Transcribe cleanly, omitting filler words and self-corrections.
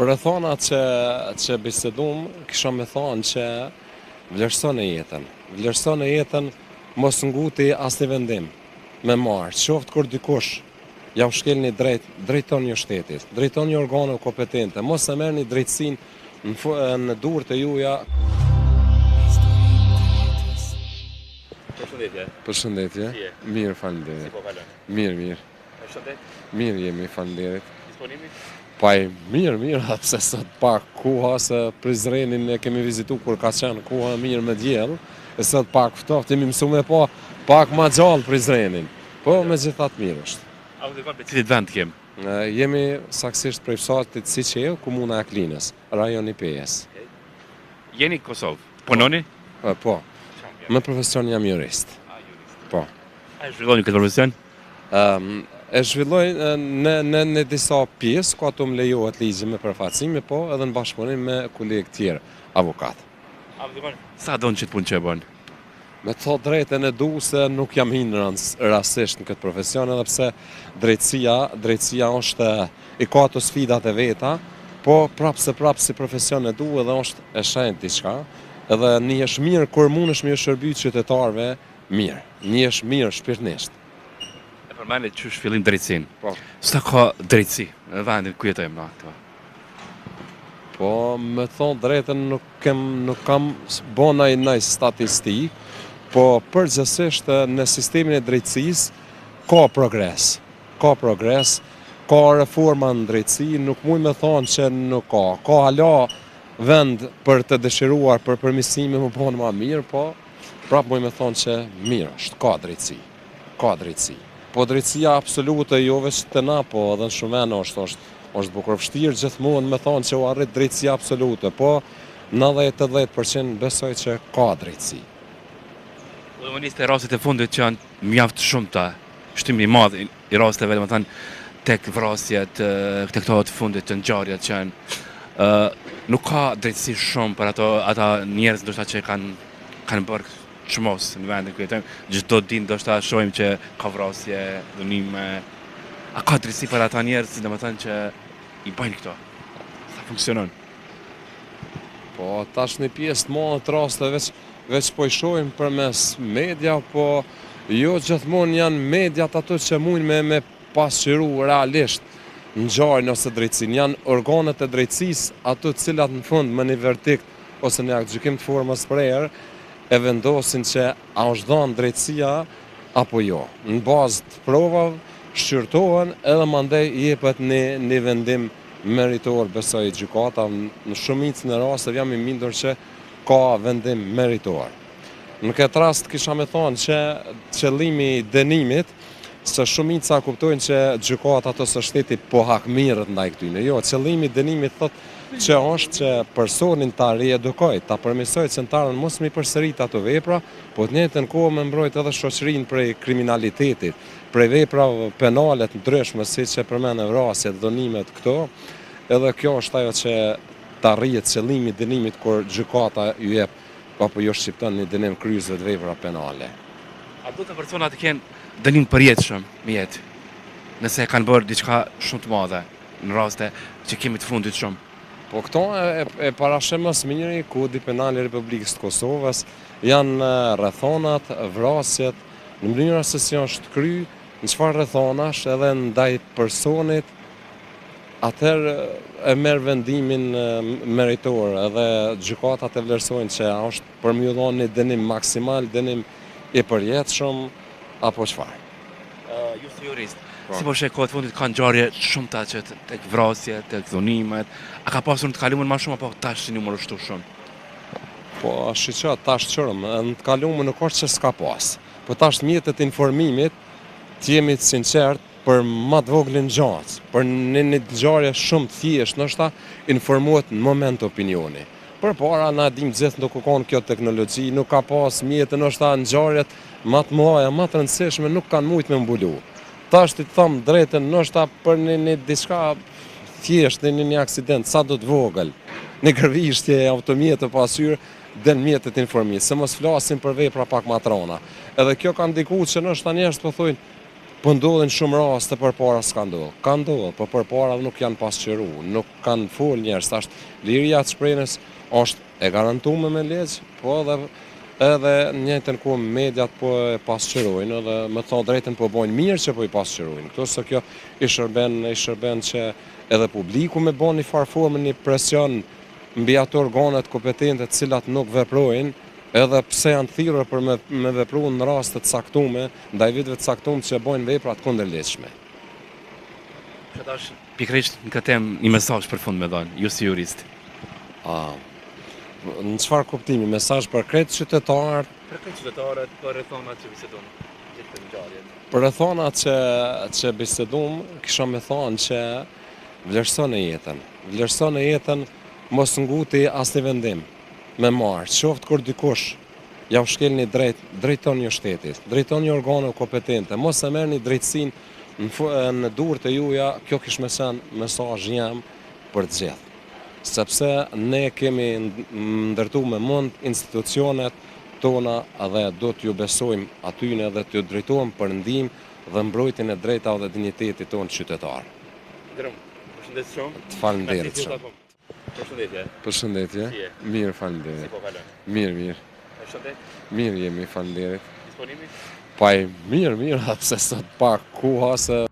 Për rrethanat që që bisedum, kisha me thonë që vlerësone jetën. Vlerësone jetën, mos nguti asnjë vendim me marrë, qoftë kur dikush jau shkel një drejt, drejtonju shtetit, drejtonju organeve kompetente, mos e merrni drejtësinë në, në durët e juja. Përshëndetje. Përshëndetje. Si je? Mirë, faleminderit. Si po kalon? Mirë, mirë. Me shëndet? Mirë jemi, faleminderit. Disponimi? Pa e mirë, mirë, edhe pse sot pak koha se Prizrenin e kemi vizitu kur ka qenë koha mirë me diell, e sot pak ftohtë, jemi mësu me pa pak ma gjallë Prizrenin. Po, megjithatë mirë është. A u dërgon për cilit vend kem? Jemi saksisht prej fshatit Siqevë, komuna e Klinës, rajoni i Pejës. Jeni në Kosovë, punoni? Po, me profesion jam jurist. Po. A e zhvilloni këtë profesion? E zhvilloj në në në disa pjesë ku ato më lejohet ligji me përfaqësime, po edhe në bashkëpunim me kolegë tjerë avokatë. A më tregon sa don qët punë që e bën? Me të thonë drejtën e du se nuk jam hinë rastësisht në këtë profesion edhe pse drejtësia, drejtësia është i ka ato sfidat e veta, po prapë se prapë si profesion e du edhe është e shenjtë diçka, edhe nihesh mirë kur mundesh me ju shërby qytetarëve Mirë, nihesh mirë shpirtnisht. E përmende qysh fillim drejtësinë. Po. Sa ka drejtësi në vendin ku jetojmë na këtu? Po, me thonë drejtën nuk kem nuk kam bo naj naj statistikë, po përgjithësisht në sistemin e drejtësisë ka progres. Ka progres, ka reforma në drejtësi, nuk muj me thonë që nuk ka. Ka hala vend për të dëshiruar për përmirësime me bo ma mirë, po Prapë muj me thonë që mirë është, ka drejtësi, ka drejtësi. Po drejtësia absolute jo veç te na, po edhe në shumë vende është, është, është bukur vështirë gjithmonë me thonë që u arrit drejtësia absolute, po 90-80% besoj që ka drejtësi. Po dhe te rastet e fundit që janë mjaft shumta, shtim i madh i rasteve, domethënë, tek vrasjet, tek këto të fundit të ngjarjet që janë, nuk ka drejtësi shumë për ato ata njerëz ndoshta që kanë kanë bërë çmos në vendin ku jetojmë, çdo ditë ndoshta shohim që ka vrasje, dhunime. A ka drejtësi për ata njerëz, domethënë që i bëjnë këto? Sa funksionon? Po, tash një pjesë të madhe të rasteve veç veç po i shohim përmes media, po jo gjithmonë janë mediat ato që mujnë me me pasqyru realisht ngjarjen ose drejtësinë. Janë organet e drejtësisë ato të cilat në fund me një verdikt ose një aktgjykim të formës prerë e vendosin që a është dhënë drejtësia apo jo. Në bazë të provave shqyrtohen edhe mandej jepet një një vendim meritor besoj gjykata në shumicën e rasteve jam i bindur që ka vendim meritor. Në këtë rast kisha me thonë që qëllimi i dënimit se shumica kuptojnë që gjykatat ose shteti po hakmirret ndaj këtyne. Jo, qëllimi i dënimit thotë që është që personin ta riedukojë, ta përmirësojë që në të ardhmen mos m'i përsërit ato vepra, po të njëjtën kohë me mbrojt edhe shoqërinë prej kriminalitetit, prej veprave penale të ndryshme, siç e përmende vrasjet, dhunimet këto, edhe kjo është ajo që të arrihet qëllimi i dënimit kur gjykata ju jep apo ju shqipton një dënim kryesve të veprave penale. A duhet personat të kenë dënim të përjetshëm në jetë, nëse kanë bërë diçka shumë të madhe në raste që kemi të fundit shumë? Po këto e, e parasheh më së miri Kodi Penal i Republikës të Kosovës, janë rrethonat, vrasjet, në mënyra se si është kry, në çfarë rrethonash edhe ndaj personit atëherë e merr vendimin meritor edhe gjykatat e vlerësojnë që a është për me ju dhonë një dënim maksimal, dënim i përjetshëm, apo çfarë. Ju si jurist, po. si po sheh kohët fundit ka ngjarje të shumta që tek vrasje, tek dhunimet, a ka pasur në të kalumen ma shumë apo tash si numër është shumë? Po, shiqo, tash qërëm, në të kalumen nuk është që s'ka pas. Po tash mjetet e informimit, të jemi të sinqert, për ma të voglën gja, për një një ngjarje shumë të thjeshtë, ndoshta informohet në moment opinioni. Përpara na dimë gjithë nuk u konë kjo teknologji, nuk ka pas mjete, ndoshta ngjarjet ma të mëdha, ma të rëndësishme nuk kanë mujt me mbulu. Tash të them drejtën, ndoshta për një një diçka thjesht, një një aksident sado të vogël, një gërvishtje automjete pasqyrë, del mjetet informimit, se mos flasim për vepra pak ma t'rona. Edhe kjo ka ndiku që ndoshta njerëzit po thojnë. Po ndodhin shumë raste përpara s'ka ndodhë. Ka ndodhë, po përpara nuk janë pasqyru, nuk kanë fol njerëz. Tash liria e shprehjes është e garantume me ligj, po edhe edhe në njëjtën kohë mediat po e pasqyrojnë edhe me thënë drejtën po bojnë mirë që po i pasqyrojnë. Këto se kjo i shërben, i shërben që edhe publiku me bo një farë forme një presion mbi ato organet kompetente të cilat nuk veprojnë, edhe pse janë thirrur për me, me vepru në raste të caktume, ndaj vetëve të caktume që bojnë vepra të kundërligjshme. Që tash, pikërisht në këtë temë një mesazh për fund me dhanë, ju si jurist. A, në çfarë kuptimi, mesazh për krejt qytetarët? Për krejt qytetarët, për rrethonat që bisedum, gjithë të ngjarjet. Për rrethonat që, që bisedum, kisha me thanë që vlerësone jetën. Vlerësone jetën, mos nguti asnjë vendim me marrë, qoftë kur dikush jau shkel një drejt, drejtonju shtetit, drejtonju organeve kompetente, mos e merrni drejtësinë në, në durë të juja, kjo kish me qenë mesazhi jem për të gjithë. Sepse ne kemi ndërtu me mund institucionet tona dhe do t'ju besojmë atyne dhe t'ju drejtohem për ndihmë dhe mbrojtjen e drejtave dhe dinjitetit tonë qytetar. Ndërëm, përshëndes shumë. Të faleminderit shumë. Përshëndetje. Përshëndetje. Si je? Mirë, faleminderit. Si po kalon? Mirë, mirë. Me shëndet? Mirë jemi, faleminderit. Disponimi? Pa, mirë, mirë, pse sot pak koha se...